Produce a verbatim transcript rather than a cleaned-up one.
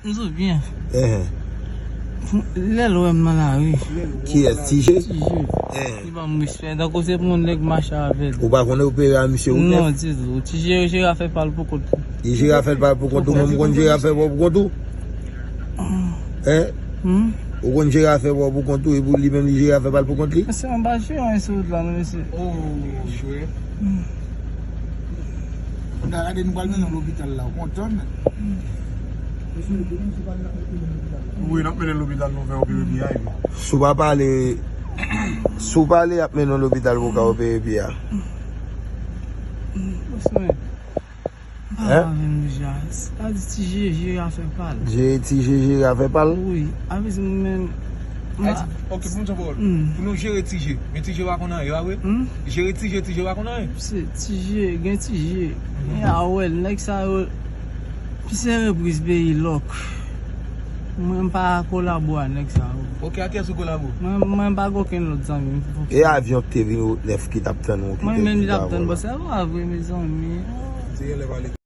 M sou byen. Enhen. Lè l wè m nan lari. Kiyès? Ti Je? Ti Je. Enhen. Li ban m respè. Tankou se pou yon nèg mache avè l. Ou pa konn opere a misye ou nèf? Non, ditou. Ti Je jere afè pa l pou kont li. Li jere afè l pa l pou kont ou, menm ou konn jere afè pa w pou kont ou? Hen? Hmm? Ou konn jere afè pa w pou kont ou, epi ou li menm li jere afè pa l pou kont li? Mesye, m pa jere anyen sou wout la, non, mesye. Oh, jwe. Hmm. N a gade nou pral mennen w lopital la, ou kontan, men. Wi, n ap mennen l lopital, nou fè opere pye a, epi. Si w pa pale, si w pale, y ap mennen w lopital pou w ka opere pye a. Bòs mwen, m pa avè nou deja. Sa di Ti Je jere afè pa l. Jere Ti Je jere afè pa l? Wi, apre se mwen menm. Ay, ok, pou m di w yon pawòl. Hmm. Pou nou jere Ti Je. Men Ti Je pa konn anyen, pa vre? Hmm? Jere Ti Je, Ti Je pa konn anyen. Se Ti Je, gen Ti Je. Gen Awèl, nèg sa yo. Pi se repriz peyi lòk. Mwen m pa kolabo a nèg sa yo. Ok, a kiyès ou kolabo? Mwen, mwen m pa gen okenn lòt zanmi. E avyon ki te vin Wout Nèf ki t ap tann ou ki te vin avyon la? Mwen menm li t ap tann, bòs, se pa vre, mezanmi. Se yon lè pale.